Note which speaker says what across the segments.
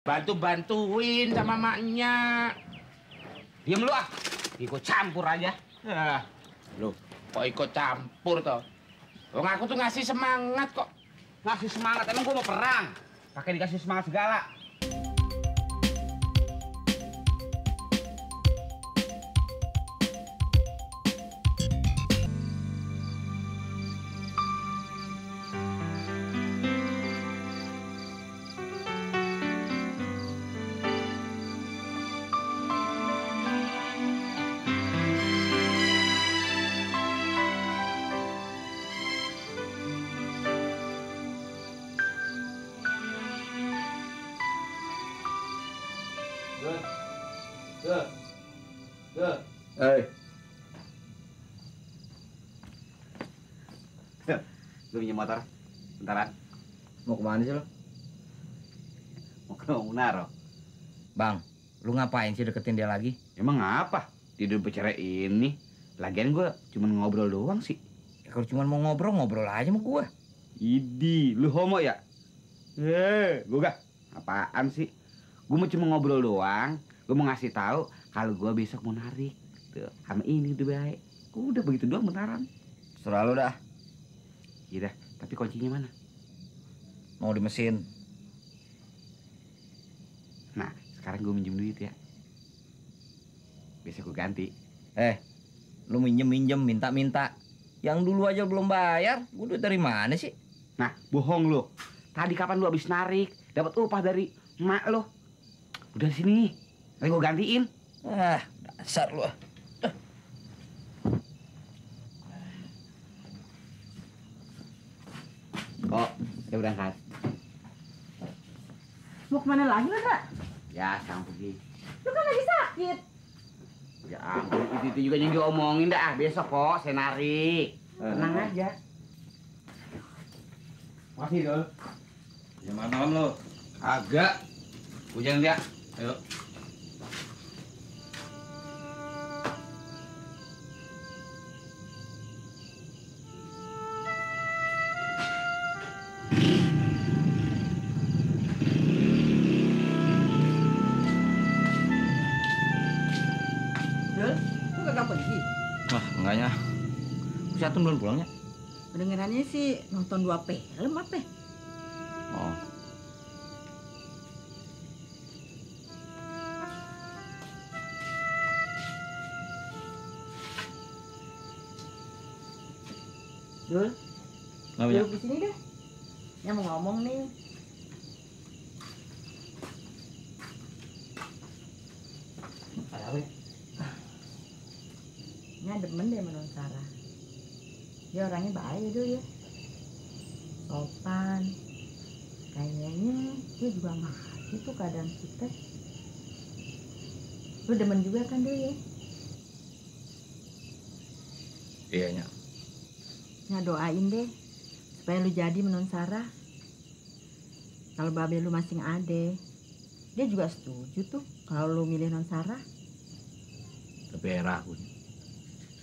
Speaker 1: Bantu-bantuin sama maknya. Diem lu ah, ikut campur aja. Lu kok ikut campur toh? Wong aku tuh ngasih semangat kok. Ngasih semangat, emang gua mau perang? Pakai dikasih semangat segala.
Speaker 2: Hei. Lu pinjam motor? Bentaran.
Speaker 3: Mau kemana sih lo?
Speaker 2: Mau ke Munaro.
Speaker 3: Bang, lu ngapain sih deketin dia lagi?
Speaker 2: Emang apa? Tidur bicara ini. Lagian gue cuma ngobrol doang sih.
Speaker 3: Ya, kalau cuma mau ngobrol, ngobrol aja sama gue.
Speaker 2: Idi, lu homo ya? Gue gak. Apaan sih? Gue mau cuma ngobrol doang. Gue mau ngasih tahu kalau gue besok mau narik. Tuh, sama ini udah baik. Udah begitu doang bentaran.
Speaker 3: Serah lu dah.
Speaker 2: Iya dah, tapi kuncinya mana?
Speaker 3: Mau di mesin.
Speaker 2: Nah, sekarang gue minjem duit ya. Besok gue ganti.
Speaker 3: Lu minjem, minta-minta. Yang dulu aja belum bayar, gue duit dari mana sih?
Speaker 2: Nah, bohong lu. Tadi kapan lu habis narik? Dapat upah dari emak lu. Udah sini. Nanti gue gantiin.
Speaker 3: Dasar lu.
Speaker 2: Kok, udah berangkat.
Speaker 4: Mau kemana lagi, Landra?
Speaker 2: Ya, sekarang pergi.
Speaker 4: Lu kan lagi sakit.
Speaker 2: Ya ampun, itu juga yang diomongin dah. Besok kok saya narik. Tenang aja. Makasih, Dol.
Speaker 3: Jangan malam lo.
Speaker 2: Agak. Hujan dia. Ayo.
Speaker 4: Dul, lu kagak pergi?
Speaker 3: Wah, enggaknya. Siatun belum pulangnya?
Speaker 4: Kedengerannya sih nonton 2 film apa?
Speaker 3: Oh.
Speaker 4: Dul,
Speaker 3: Nggak banyak.
Speaker 4: duduk di sini deh. Yang mau ngomong nih.
Speaker 3: Ada apa ya?
Speaker 4: Nya demen deh sama Non Sarah. Dia orangnya baik dulu ya. Sopan. Kayaknya dia juga ngerti tuh keadaan kita. Lu demen juga kan dulu ya?
Speaker 3: Iya, Nya.
Speaker 4: Nya doain deh supaya lu jadi sama Non Sarah. Kalau babe lu masih ada, dia juga setuju tuh kalau lu milih Non Sarah.
Speaker 3: Tapi ragu.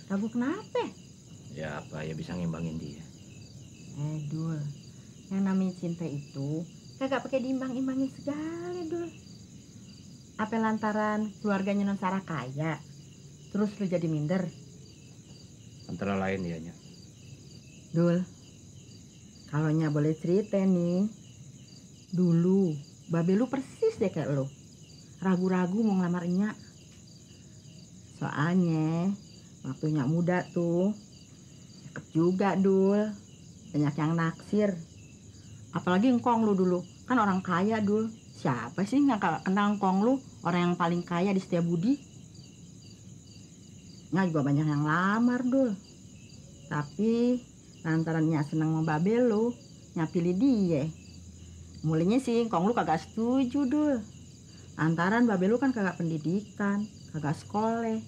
Speaker 4: Ragu kenapa?
Speaker 3: Ya apa ya bisa ngimbangin dia.
Speaker 4: Dul, yang namanya cinta itu kagak pakai diimbang-imbangin segala, Dul. Apa lantaran keluarganya Non Sarah kaya, terus lu jadi minder?
Speaker 3: Antara lain ya, Nya.
Speaker 4: Dul, kalau Nya boleh cerita nih, dulu babe lu persis deh kayak lu, ragu-ragu mau ngelamar Nya. Soalnya waktu Nya muda tuh cakep juga, Dul. Banyak yang naksir. Apalagi engkong lu dulu, kan orang kaya, Dul. Siapa sih yang gak kenal engkong lu, orang yang paling kaya di Setiabudi? Nya juga banyak yang lamar, Dul. Tapi lantaran Nya seneng sama babe lu, Nya pilih dia. Mulainya sih engkong lu kagak setuju, Dul. Lantaran babe lu kan kagak pendidikan, kagak sekolah.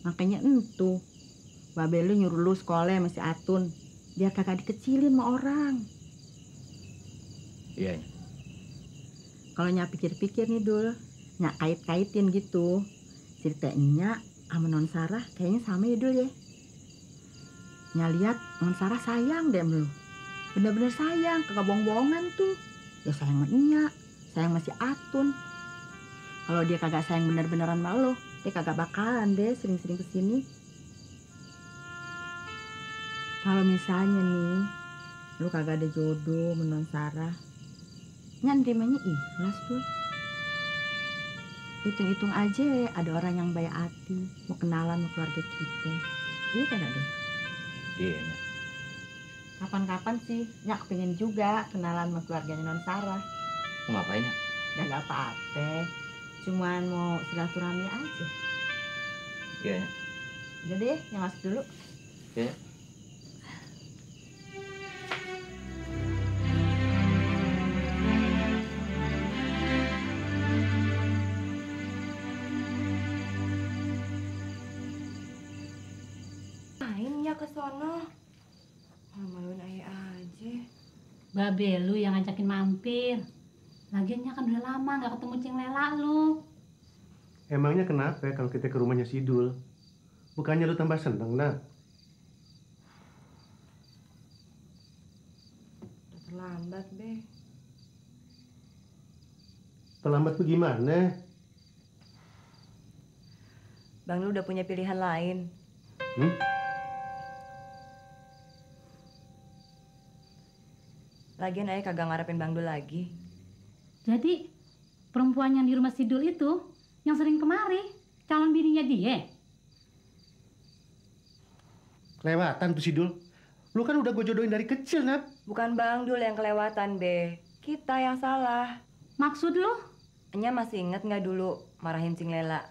Speaker 4: Makanya entu babe lu nyuruh lu sekolah masih Atun, biar kagak dikecilin sama orang.
Speaker 3: Iya, Nya.
Speaker 4: Kalau Nya pikir-pikir nih, Dul, Nya kait-kaitin gitu, ceritanya sama Non Sarah kayaknya sama ya, Dul ya. Nya lihat Non Sarah sayang deh sama lu, bener-bener sayang, kagak bohong-bohongan tuh. Ya sayang sama Nya, sayang masih Atun. Kalau dia kagak sayang bener-beneran sama lo, dia kagak bakalan deh sering-sering kesini. Kalau misalnya nih, lu kagak ada jodoh menon Sarah, nyan nerimanya ikhlas tuh. Hitung-hitung aja ada orang yang baik hati, mau kenalan sama keluarga kita. Iya kagak deh?
Speaker 3: Iya, Nyak.
Speaker 4: Kapan-kapan sih, Nyak pengen juga kenalan sama keluarganya non Sarah.
Speaker 3: Mau ngapain, Nyak?
Speaker 4: Gak apa-apa, cuman mau silaturahmi aja.
Speaker 3: Iya, Nyak.
Speaker 4: Udah deh, yang masuk dulu.
Speaker 3: Iya.
Speaker 5: Main ya ke sono. Maluin ayah aja.
Speaker 6: Babe lu yang ngajakin mampir. Lagiannya kan udah lama nggak ketemu Cing Lela lu.
Speaker 7: Emangnya kenapa kalau kita ke rumahnya Sidul? Bukannya lu tambah seneng, Nak?
Speaker 5: Udah terlambat, Be.
Speaker 7: Terlambat bagaimana?
Speaker 5: Bang lu udah punya pilihan lain. Lagian ayah kagak ngarepin Bang Dul lagi.
Speaker 6: Jadi perempuan yang di rumah Sidul itu yang sering kemari calon bininya dia.
Speaker 7: Kelewatan tuh Sidul. Lu kan udah gue jodohin dari kecil, Nak.
Speaker 5: Bukan Bang Dul yang kelewatan, Be. Kita yang salah.
Speaker 6: Maksud lu?
Speaker 5: Enya masih inget nggak dulu marahin Cing Lela?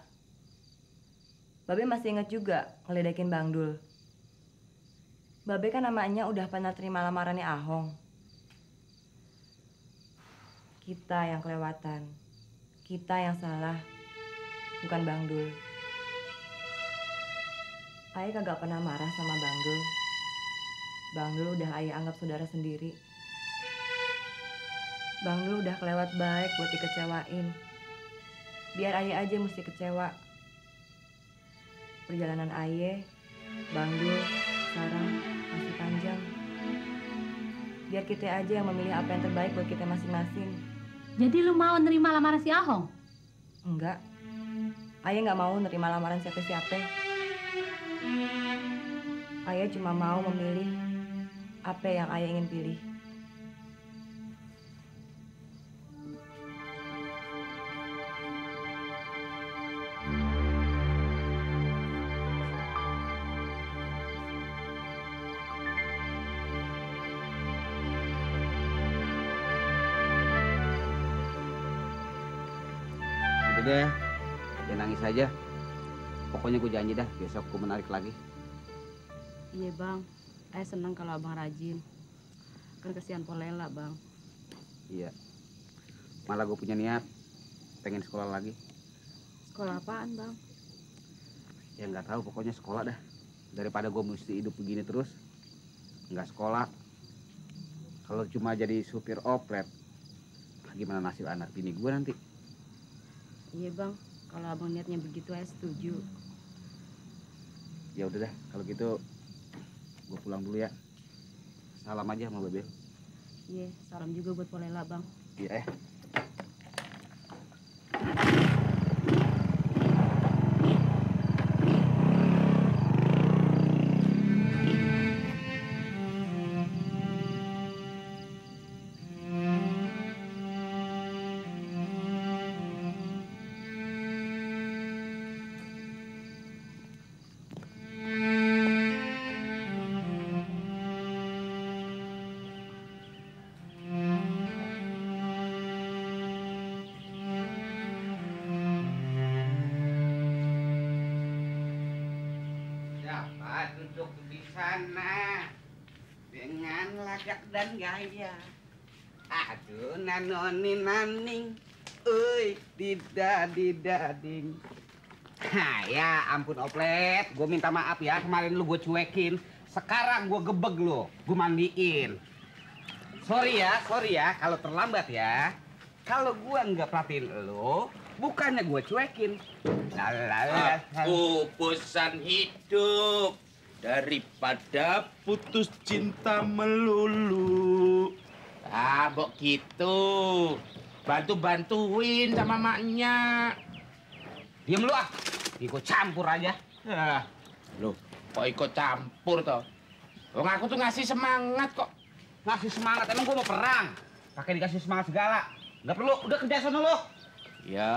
Speaker 5: Babe masih inget juga ngeledekin Bang Dul. Babe kan namanya udah pernah terima lamarannya Ahong. Kita yang kelewatan. Kita yang salah. Bukan Bang Dul. Ayah kagak pernah marah sama Bang Dul. Bang Dul udah ayah anggap saudara sendiri. Bang Dul udah kelewat baik buat dikecewain. Biar ayah aja mesti kecewa. Perjalanan ayah, Bang Dul, Sarah masih panjang. Biar kita aja yang memilih apa yang terbaik buat kita masing-masing.
Speaker 6: Jadi lu mau nerima lamaran si Ahong?
Speaker 5: Enggak. Ayah nggak mau nerima lamaran siapa-siapa. Ayah cuma mau memilih apa yang ayah ingin pilih.
Speaker 2: Udah deh, jangan nangis aja. Pokoknya gue janji dah, besok gue menarik lagi.
Speaker 6: Iya bang, saya senang kalau abang rajin. Kan kesian Polela bang.
Speaker 2: Iya. Malah gue punya niat, pengen sekolah lagi.
Speaker 6: Sekolah apaan bang?
Speaker 2: Ya nggak tahu, pokoknya sekolah dah. Daripada gue mesti hidup begini terus, nggak sekolah. Kalau cuma jadi supir oplet, gimana nasib anak bini gue nanti?
Speaker 6: Iya bang, kalau abang niatnya begitu saya setuju.
Speaker 2: Ya udah dah, kalau gitu gue pulang dulu ya. Salam aja sama Babel.
Speaker 6: Iya, salam juga buat Polela bang.
Speaker 2: Iya. Siapa duduk di sana dengan lagak dan gaya? Aduh nanoni naning, didading. Ya ampun oplet, gue minta maaf ya, kemarin lu gue cuekin, sekarang gue gebeg lu, gue mandiin. Sorry ya kalau terlambat ya. Kalau gue nggak perhatiin lu, bukannya gue cuekin.
Speaker 1: Aku bosan hidup daripada putus cinta melulu.
Speaker 2: Ah, bok gitu.
Speaker 1: bantu-bantuin sama maknya. Diam lu ah, ikut campur aja. Loh, kok ikut campur toh? Wong aku tuh ngasih semangat kok.
Speaker 2: Ngasih semangat, emang gua mau perang. Pakai dikasih semangat segala. Nggak perlu, udah kerja sono lu.
Speaker 1: Ya.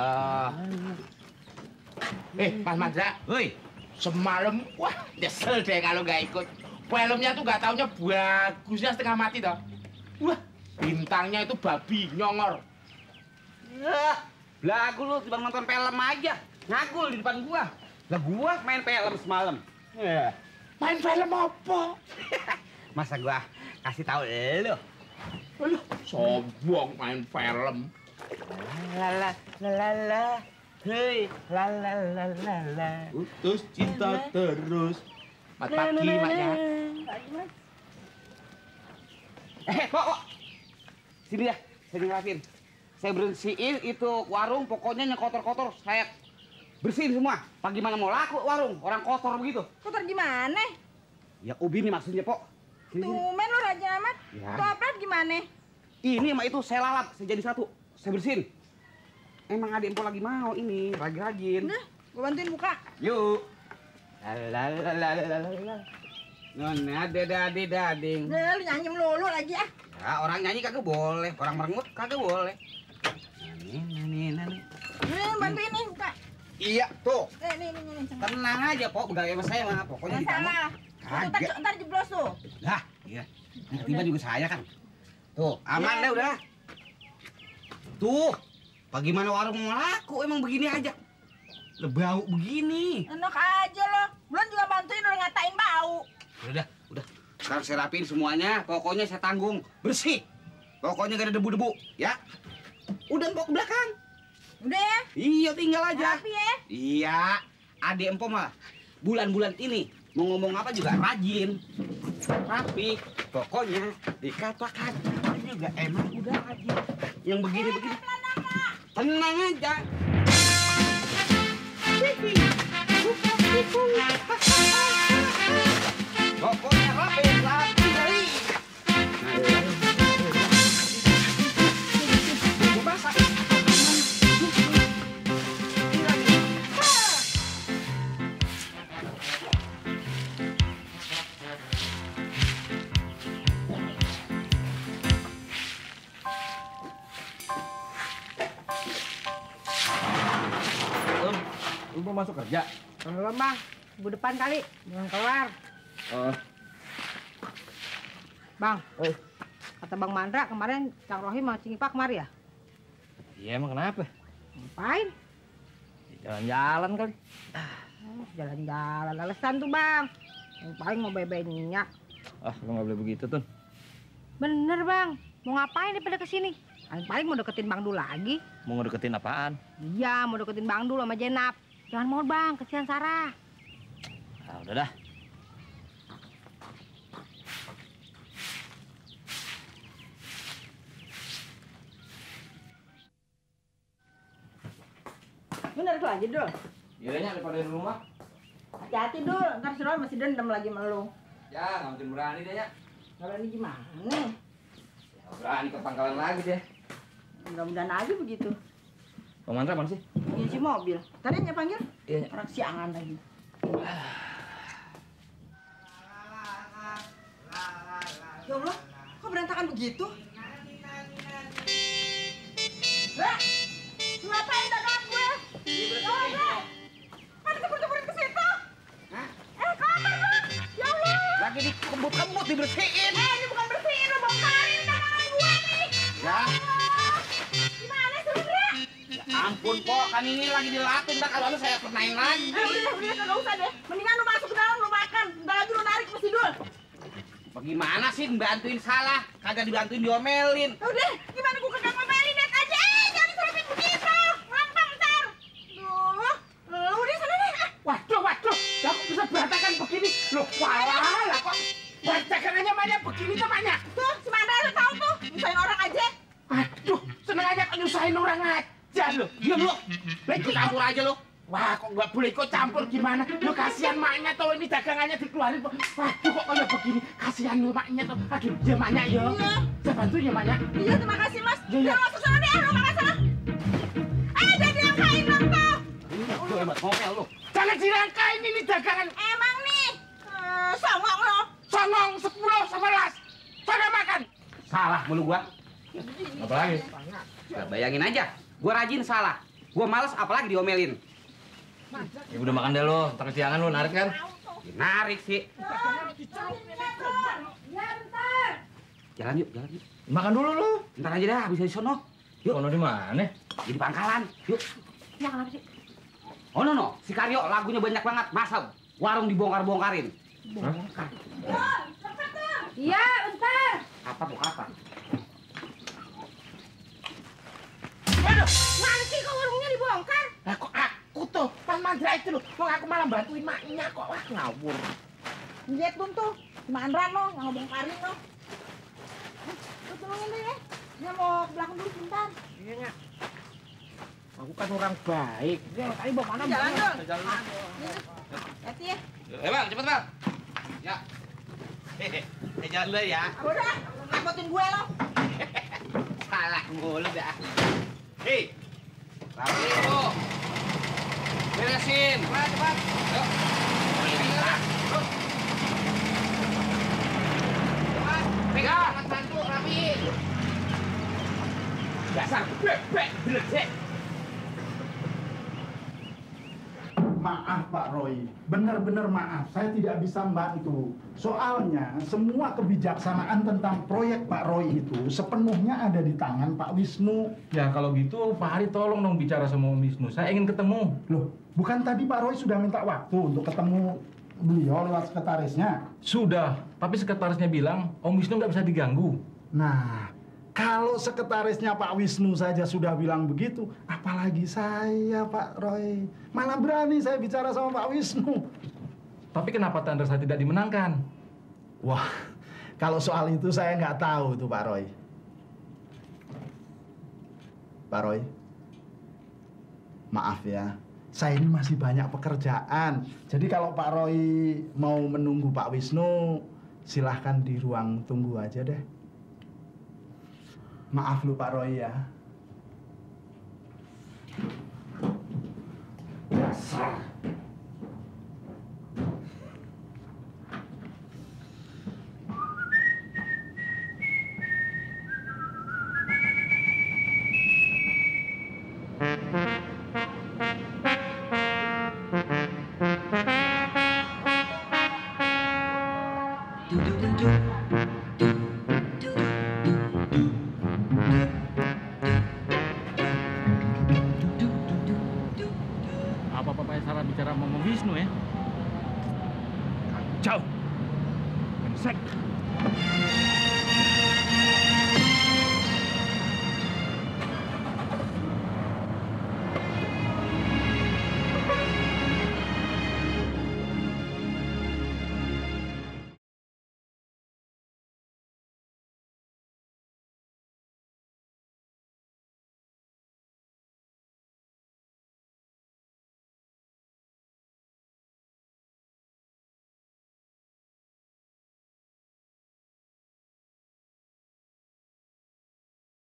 Speaker 1: Mas Mandra,
Speaker 2: Woi,
Speaker 1: semalam wah nyesel deh kalau nggak ikut. Filmnya tuh nggak taunya bagusnya setengah mati toh. Wah, bintangnya itu babi nyongor.
Speaker 2: belagu lu tiba nonton film aja. Ngagul di depan gua. Lah gua main film semalam.
Speaker 1: Main film apa?
Speaker 2: Masa gua kasih tahu lu?
Speaker 1: Aduh, sombong main film.
Speaker 2: La la la. Hei, la la la la la.
Speaker 1: Putus cinta terus. Mat pagi maknya.
Speaker 2: Kok. Sini ya, saya ngelatin. Saya bersihin itu warung, pokoknya yang kotor-kotor saya bersihin semua. Pak gimana mau laku warung, orang kotor begitu.
Speaker 4: Kotor gimana?
Speaker 2: Ya ubi nih maksudnya, Pok. Sini, sini.
Speaker 4: Tumen lu Raja Amat.
Speaker 2: Ya.
Speaker 4: Tuh apa gimana?
Speaker 2: Ini sama itu saya lalap, saya jadi satu. Saya bersihin. Emang adik empok lagi mau ini, lagi rajin.
Speaker 4: Udah, gua bantuin buka.
Speaker 2: Yuk. Lalalalalalala. Nona dading.
Speaker 4: Udah, lu nyanyi melulu lagi ah.
Speaker 2: Ya, orang nyanyi kagak boleh, orang merengut kagak boleh. Nani.
Speaker 4: Nih, bantuin nih buka.
Speaker 2: Iya, tuh.
Speaker 4: Nih.
Speaker 2: Tenang aja, Pok. Begawe sama saya mah. Pokoknya di
Speaker 4: Jangan
Speaker 2: kamar.
Speaker 4: salah.
Speaker 2: Kagak.
Speaker 4: Ntar jeblos tuh.
Speaker 2: Lah, iya. Tiba juga saya kan. Tuh, aman deh udah. Tuh. Bagaimana warung mau laku emang begini aja. Lah bau begini.
Speaker 4: Enak aja lo. Belum juga bantuin udah ngatain bau.
Speaker 2: Udah. Sekarang saya rapiin semuanya, pokoknya saya tanggung. Bersih. Pokoknya gak ada debu-debu, ya. Udah empok ke belakang.
Speaker 4: Udah ya?
Speaker 2: Iya, tinggal aja.
Speaker 4: Rapi ya?
Speaker 2: Iya. Adik empok mah bulan-bulan ini mau ngomong apa juga rajin. Rapi. Pokoknya dikatakan juga emang udah rajin. Yang begini-begini. Tenang aja. Pokoknya rapi dari. Masak.
Speaker 3: Lu mau masuk kerja?
Speaker 4: Belum bang, minggu depan kali, belum keluar. Bang, kata Bang Mandra kemarin Cang Rohim mau Cingipak kemari ya?
Speaker 3: Iya, emang kenapa?
Speaker 4: Ngapain?
Speaker 3: Jalan-jalan kali.
Speaker 4: Jalan-jalan, alasan tuh bang. Yang paling mau bebe minyak.
Speaker 3: Ah, lu nggak boleh begitu, Tun.
Speaker 4: Bener bang, mau ngapain dia pada kesini? Paling mau deketin Bang Dul lagi.
Speaker 3: Mau ngedeketin apaan?
Speaker 4: Iya, mau deketin Bang Dul sama Jenap. Jangan mau bang, kesian Sarah.
Speaker 3: Ah, udah dah.
Speaker 4: Bener tuh aja Dul.
Speaker 3: Iya, daripada di rumah.
Speaker 4: Hati-hati Dul, ntar si Roy masih dendam lagi sama lu.
Speaker 3: Ya, nggak mungkin berani deh, ya.
Speaker 4: Kalau ini gimana?
Speaker 3: Ya, berani ke pangkalan lagi deh.
Speaker 4: Mudah-mudahan aja begitu.
Speaker 3: Bang Mandra mana sih?
Speaker 4: Ngisi mobil. Tadi nya panggil?
Speaker 3: Iya.
Speaker 4: Orang siangan lagi. Ya Allah, kok berantakan begitu? Lah, ngapain dagang gue? Ya Allah, ada tepur-tepurin ke situ.
Speaker 2: Hah?
Speaker 4: Kotor dong. Ya Allah.
Speaker 2: Lagi dikembut-kembut dibersihin.
Speaker 4: Ini bukan bersihin, lo bongkarin dagangan gue nih.
Speaker 2: Ya.
Speaker 4: Gimana sih, Indra?
Speaker 2: Ya ampun, Pok. Kan ini lagi dilapin. Ntar kalau ada saya pernain lagi.
Speaker 4: Udah, kagak usah deh. Mendingan lu masuk ke dalam, lu makan. Bentar lagi lu narik ke Sidul.
Speaker 2: Bagaimana sih bantuin salah? Kagak dibantuin diomelin.
Speaker 4: Udah, gimana gua kagak ngomelin, lihat aja. Jangan diserapin begitu. Gampang ntar. Duh, lu deh sana deh.
Speaker 1: Waduh, lah kok bisa berantakan begini? Loh, walah kok berantakan aja banyak begini tuh banyak.
Speaker 4: Tuh, si Mandra lu tahu tuh, nyusahin orang aja.
Speaker 1: Aduh, seneng aja kok nyusahin orang aja lo. Diam lo, ikut campur aja lo. Wah, kok nggak boleh ikut campur gimana? Lo kasihan maknya tuh ini dagangannya dikeluarin. Waduh, kok kayak begini? Kasihan lo maknya tuh. Aduh, ya maknya ya.
Speaker 4: Iya.
Speaker 1: Saya bantu ya maknya.
Speaker 4: Iya, terima kasih Mas.
Speaker 1: Iya.
Speaker 4: Masuk sana deh, lu makan sana. Jangan dirangkain dong tuh.
Speaker 2: Lu hebat ngomel lu.
Speaker 1: Jangan dirangkain ini dagangan.
Speaker 4: Emang nih, songong lo.
Speaker 1: Songong 10, 11. Sana makan.
Speaker 2: Salah mulu gua.
Speaker 3: Apa lagi?
Speaker 2: Ya, bayangin aja, gua rajin salah. Gua males apalagi diomelin.
Speaker 3: Ya udah makan deh lo, ntar kesiangan lo narik kan?
Speaker 2: Ya, narik sih.
Speaker 4: Ya bentar.
Speaker 2: Jalan yuk, jalan yuk.
Speaker 3: Makan dulu lo.
Speaker 2: Ntar aja dah, bisa di sono. Yuk.
Speaker 3: Kono di mana?
Speaker 2: Di pangkalan. Yuk.
Speaker 6: Ya kenapa sih?
Speaker 2: Oh no, si Karyo lagunya banyak banget. Masa warung dibongkar-bongkarin?
Speaker 6: Iya, bentar.
Speaker 2: Apa tuh apa?
Speaker 1: Waduh,
Speaker 4: Mana sih kok warungnya dibongkar?
Speaker 1: lah kok aku tuh pas Mandra itu loh. Kok aku malah bantuin maknya kok. Wah, ngawur.
Speaker 4: Lihat dong tuh, Mandran lo, yang ngebongkarin lo. Lu tolongin deh ya. Dia mau ke belakang dulu sebentar.
Speaker 1: Iya, Nyak. Aku kan orang baik. Ya, tadi bawa mana?
Speaker 4: Jalan dong.
Speaker 1: Jalan.
Speaker 4: Hati ya.
Speaker 2: Bang, cepet bang. Ya. Jalan dulu ya.
Speaker 4: Udah, ngangkutin gue lo.
Speaker 2: Salah mulu dah. Hei, rapi bu. Beresin. Cepat, cepat. Yuk. Cepat. Pegang. Bantu rapiin. Dasar bebek beledek.
Speaker 8: Maaf Pak Roy, benar-benar maaf, saya tidak bisa membantu. Soalnya semua kebijaksanaan tentang proyek Pak Roy itu sepenuhnya ada di tangan Pak Wisnu.
Speaker 9: Ya kalau gitu Pak Hari tolong dong bicara sama Om Wisnu. Saya ingin ketemu.
Speaker 8: Loh, bukan tadi Pak Roy sudah minta waktu untuk ketemu beliau lewat sekretarisnya?
Speaker 9: Sudah, tapi sekretarisnya bilang Om Wisnu nggak bisa diganggu.
Speaker 8: Nah, kalau sekretarisnya Pak Wisnu saja sudah bilang begitu, apalagi saya Pak Roy. Mana berani saya bicara sama Pak Wisnu.
Speaker 9: Tapi kenapa tanda saya tidak dimenangkan?
Speaker 8: Wah, kalau soal itu saya nggak tahu tuh Pak Roy. Pak Roy, maaf ya, saya ini masih banyak pekerjaan. Jadi kalau Pak Roy mau menunggu Pak Wisnu, silahkan di ruang tunggu aja deh. Maaf lu Pak Roy ya.
Speaker 1: Dasar.
Speaker 9: Apa-apa Sarah bicara sama Om Wisnu ya? Kacau. Brengsek.